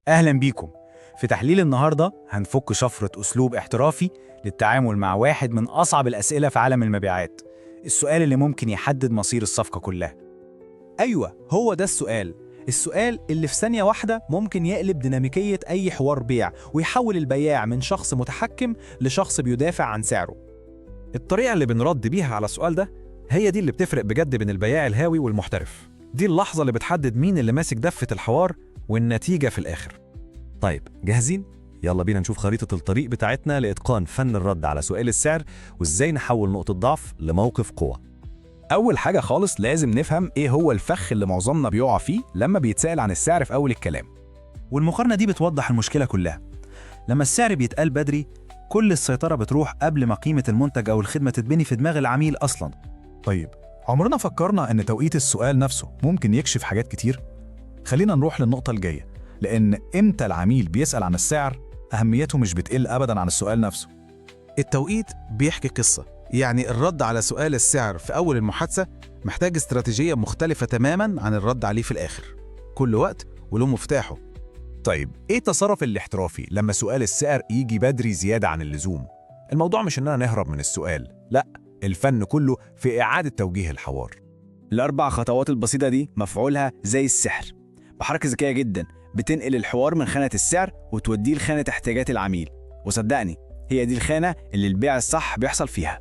أهلا بيكم. في تحليل النهاردة هنفك شفرة أسلوب احترافي للتعامل مع واحد من أصعب الأسئلة في عالم المبيعات، السؤال اللي ممكن يحدد مصير الصفقة كلها. أيوة، هو ده السؤال. السؤال اللي في ثانية واحدة ممكن يقلب ديناميكية أي حوار بيع ويحول البياع من شخص متحكم لشخص بيدافع عن سعره. الطريقة اللي بنرد بيها على السؤال ده هي دي اللي بتفرق بجد بين البياع الهاوي والمحترف. دي اللحظة اللي بتحدد مين اللي ماسك دفة الحوار والنتيجة في الآخر. طيب، جاهزين؟ يلا بينا نشوف خريطة الطريق بتاعتنا لإتقان فن الرد على سؤال السعر، وإزاي نحول نقطة ضعف لموقف قوة. أول حاجة خالص لازم نفهم إيه هو الفخ اللي معظمنا بيقع فيه لما بيتسأل عن السعر في أول الكلام. والمقارنة دي بتوضح المشكلة كلها. لما السعر بيتقال بدري، كل السيطرة بتروح قبل ما قيمة المنتج أو الخدمة تتبني في دماغ العميل أصلاً. طيب، عمرنا فكرنا إن توقيت السؤال نفسه ممكن يكشف حاجات كتير؟ خلينا نروح للنقطة الجاية، لأن إمتى العميل بيسأل عن السعر أهميته مش بتقل أبداً عن السؤال نفسه. التوقيت بيحكي قصة، يعني الرد على سؤال السعر في أول المحادثة محتاج استراتيجية مختلفة تماماً عن الرد عليه في الآخر. كل وقت وله مفتاحه. طيب، إيه التصرف الاحترافي لما سؤال السعر يجي بدري زيادة عن اللزوم؟ الموضوع مش إننا نهرب من السؤال، لا، الفن كله في إعادة توجيه الحوار. الأربع خطوات البسيطة دي مفعولها زي السحر، بحركة ذكية جدا بتنقل الحوار من خانة السعر وتوديه لخانة احتياجات العميل، وصدقني هي دي الخانة اللي البيع الصح بيحصل فيها.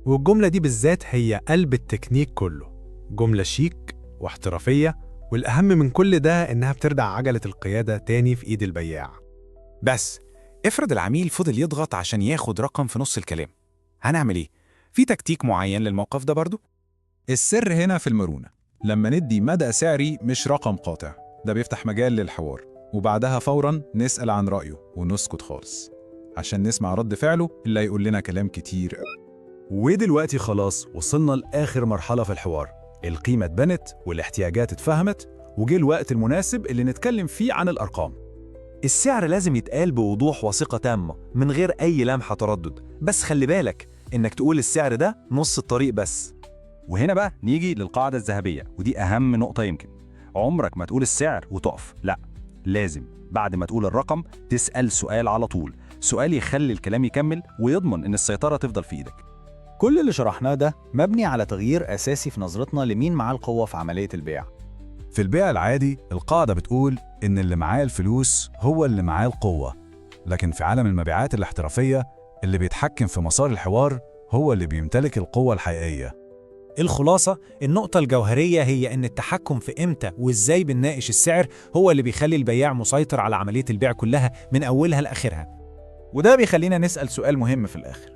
والجملة دي بالذات هي قلب التكنيك كله، جملة شيك واحترافية، والأهم من كل ده إنها بترجع عجلة القيادة تاني في إيد البياع. بس افرض العميل فضل يضغط عشان ياخد رقم في نص الكلام، هنعمل إيه؟ في تكتيك معين للموقف ده برضو؟ السر هنا في المرونة، لما ندي مدى سعري مش رقم قاطع، ده بيفتح مجال للحوار، وبعدها فوراً نسأل عن رأيه ونسكت خالص عشان نسمع رد فعله اللي هيقول لنا كلام كتير قوي. ودلوقتي خلاص وصلنا لآخر مرحلة في الحوار، القيمة اتبنت والاحتياجات اتفهمت، وجه الوقت المناسب اللي نتكلم فيه عن الأرقام. السعر لازم يتقال بوضوح وثقة تامة من غير أي لمحة تردد، بس خلي بالك إنك تقول السعر ده نص الطريق بس. وهنا بقى نيجي للقاعدة الذهبية، ودي أهم نقطة يمكن. عمرك ما تقول السعر وتقف، لا، لازم بعد ما تقول الرقم تسأل سؤال على طول، سؤال يخلي الكلام يكمل ويضمن إن السيطرة تفضل في إيدك. كل اللي شرحناه ده مبني على تغيير أساسي في نظرتنا لمين معاه القوة في عملية البيع. في البيع العادي القاعدة بتقول إن اللي معاه الفلوس هو اللي معاه القوة، لكن في عالم المبيعات الاحترافية اللي بيتحكم في مسار الحوار هو اللي بيمتلك القوة الحقيقية. الخلاصة، النقطة الجوهرية هي إن التحكم في إمتى وإزاي بنناقش السعر هو اللي بيخلي البياع مسيطر على عملية البيع كلها من أولها لآخرها. وده بيخلينا نسأل سؤال مهم في الآخر،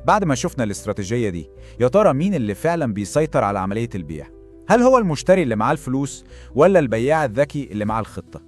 بعد ما شفنا الاستراتيجية دي، يا ترى مين اللي فعلا بيسيطر على عملية البيع؟ هل هو المشتري اللي معاه الفلوس ولا البياع الذكي اللي معاه الخطة؟